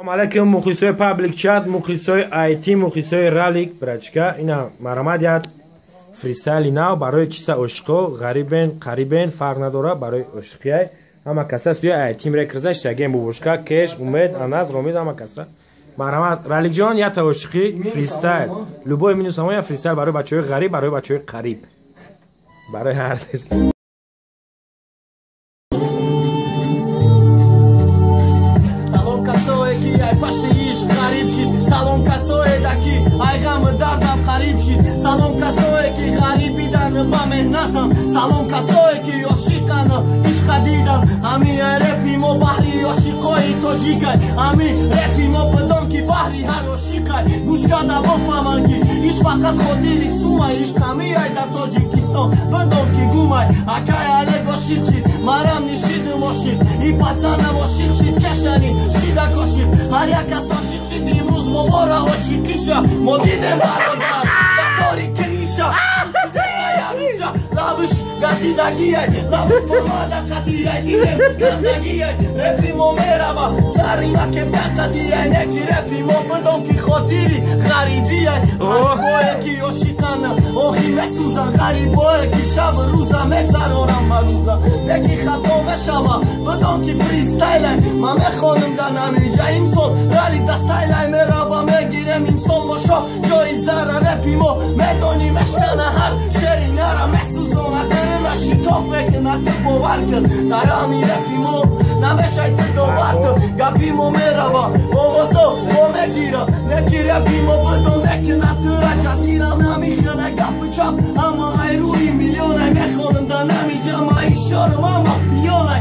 Салом алейкум, мухлисои паблик чат, мухлисои IT, мухлисои ралик, братишка, ина марҳамат, як фристайли нав барои чиса ошиқо, ғарибен, қарибен, фарқ надора, барои ошиқияй. Ҳама каса студия IT Records шаген бубушка, Кеш, Умед, Анас, Ромид, ҳама каса. Марҳамат, Раликҷон, як ошиқи фристайл. Любой минус ҳамо як фристайл барои бачаҳои ғариб, барои бачаҳои қариб. Барои ҳар Салом касое ки ай пашти ишқ ғариб шид, салом касое да ки ай ғаму дардам қариб шид, салом касое ки ғарибидан ба меҳнатам, салом касое ки ошиқан ишқа дидан. Ҳами репи мо баҳри ошиқои тоҷикай, ҳами репи мо бидон ки баҳри ҳар ошиқай. Гӯш карда бифаҳманд ки ишқ фақат хотири сумай, ишқ ҳамиай дар Тоҷикистон бидон ки гумай. Акай Олег ошиқ шид, марам нишидим ошиқ, и пацанам ошиқ шид, кешани шида кошид, ҳар як кас ошиқ шид. Имрӯз мо мора ошиқиша мо дидем, бародар, дар тори криша лавш газидагиай, лавш помада қатиай, дидем гандагиай. Репи мо мерава сари макебга қатиай, неки репи мо бидон ки хотири ғарибиай. Ғарибое ки ошиқана охи месӯзан, ғарибое ки шабу рӯза мегзаронам марӯза, неки хато мешава, бидон ки фристайлай ман мехонам дар намиҷа. Имсол рали дастайлай мерава, мегирем имсол мошо ҷои зара. Репи мо медонӣ мешкана ҳар шери нара, месӯзона дирина шикоф мекуна, ту бовар кун дар ҳами репи мо намешай ту довар кун. Гапи мо мерава овозо мо мегира, неки репи мо бидон мекуна тура ҷазира. Намихела гапу чап ҳама ай рӯи миллионай, мехонам дар намиҷа ма ишорам ҳама пиёнай,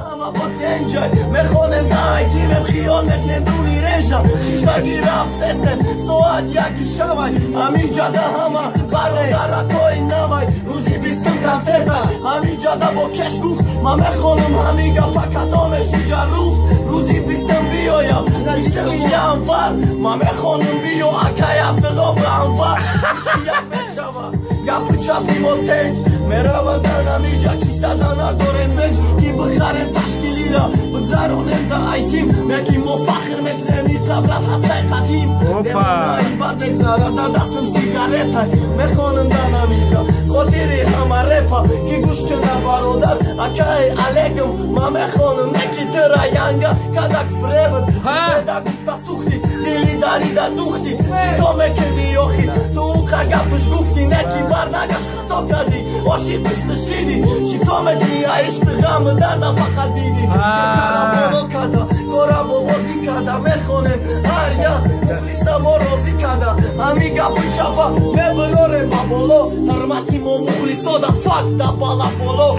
ҳама бо тенҷай мехонем на айтимем, хиёл мекунем дуни режа. Шиштаги рафтестем соат яки шавай, ҳамиҷада ҳама бародаракои навай. Рӯзи бистум консерта ҳамиҷада бо Кеш гуфт, ман мехонам ҳами гапа кадомеш иҷа руфт. Рӯзи бистум биёям, бистуми январ, ман мехонам биё акай Абдулло ба Анвар. Як мешава гапу чапи мо тенҷ мерава дар намиҷа, кисада надорем менҷ ки бихарем ташкилира бигзаронем да айтим. Неки мо фахр мекунем и қабрат ҳастай қадим, девонаи бад мегзара дар дастам сигаретай, мехонам дар намиҷа хотири ҳама репа ки гӯш куна бародар акаи Олегам. Ман мехонам неки тира янга кадак фребд да гуфта сухти дили дарида духти, чӣ кор мекунӣ охи ту уқа гапш гуфтӣ, неки барнагаш хато кардӣ, ошиқишти шидӣ, чӣ кор мекунӣ а ишқи ғаму дар нафақат дидӣ. Кара боло карда кора бобозӣ карда, мехонем ҳар як мухлиса мо розӣ карда. Ҳами гапу чапа мебирорем ба боло, ҳурмати мо мухлисода фак да бала боло.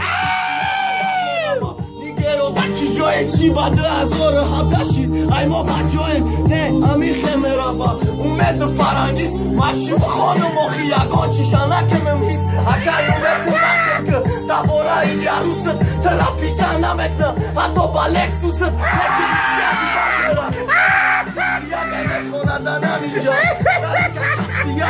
Нигеро да ки ҷое чӣ ба 2017 шид, ай мо ба ҷоем не ҳами хемерава. Умеду Фарангиз ман чӣ бихонам охи ягон чиша накунам ҳис. Акай Умед, ту нақл ки дар бораи ярусат тира писан намекуна ҳатто ба Лексусат, неки ягай мехонада намиҷа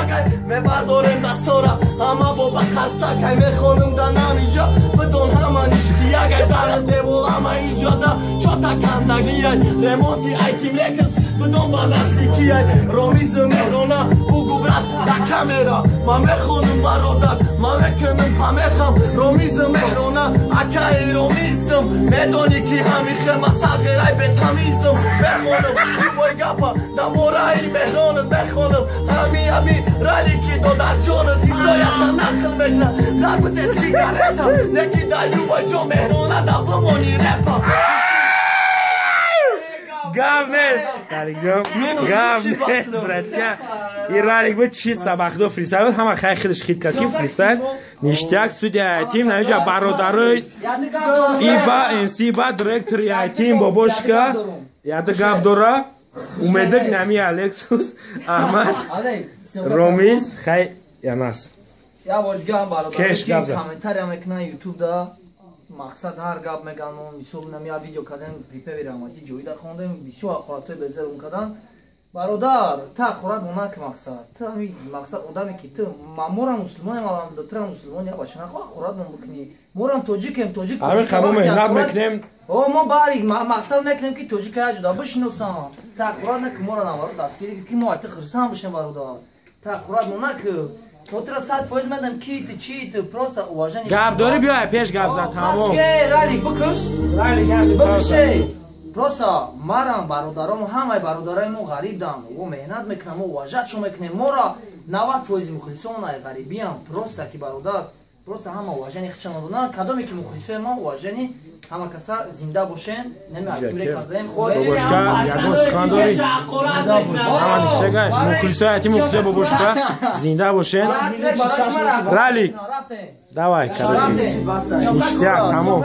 ягай мебардорем дастора ҳама бо ба қарсакай, мехонам да намиҷа бидон ҳама ништиягай. Дар девол ҳама иҷода чота кандагиай, ремонти Айтим Рекордс бидон ба наздикиай. Ромизу Меҳрона бугу брат да камера, ман мехонам бародар, ман мекунам памехам. Ромизу Меҳрона акаи Ромизм, медонӣ ки ҳамихел ман сағирай бетамизм. Мехонам любой гапа дар бораи Меҳронат, мехонам ҳами ҳами ралики додарҷонат историята нақл мекунад дар бите сигарета, неки дар любой ҷо Меҳрона да бимонӣ репа. Гап нест, Раликҷон, гап нест, братишка. И ралик буд чиста бахдо фристайл буд, ҳама хай худаш хит кард ки фристайл ништяк. Студия айтим намиҷа бародарои иба МС ба директори айтим бобошка яда гап дора. Умедак нами Алексус, Аҳмад, Ромиз, хай янас. Я бор дига ҳам бародар Кеш гап зад. Комментария мекунан ютубда, мақсад ҳар гап меган. Мо мисол нами я видео кардем, припеви раҳматӣ ҷоида хондем, бисёр ҳақоратҳои безерум кардан. Бародар, та хӯрад монак мақсад. Ту ҳами мақсад одаме ки ту мора мусулмонем, алҳамдулилла, тура мусулмон я бача нахоҳ хӯрад мон бикунӣ. Морам тоҷикем, тоҷик. Ҳамин қабул меҳнат мекунем. О, мо бари мақсад мекунем ки тоҷика я ҷуда бишиносам. Та хӯрад наки мора наваро дастгирӣ ки мо ай ту хирсан бишем, бародар. Та хӯрад мон наки. Мо тура 100% медам ки ту чи ту просто уважение. Гап дорӣ биёй пеш гап зад тамом. Ралик бикуш. Ралик бикушей. Просто марам бародаром ҳамаи бародарои мо ғарибдам. О меҳнат мекунам, мо уважатшо мекунем. Мора 90% мухлисон ай ғарибиам. Просто ки бародар, просто ҳама уважение хича надонанд. Кадоме ки мухлисои мо уважение ҳама каса зинда бошен. Неми айтим реказаем. Бобошка, ягон сухан дорӣ? Ҳама нишагай. Мухлисои айтим мухлисои бобошка зинда бошен. Ралик. Давай, короче. Ништяк, тамом.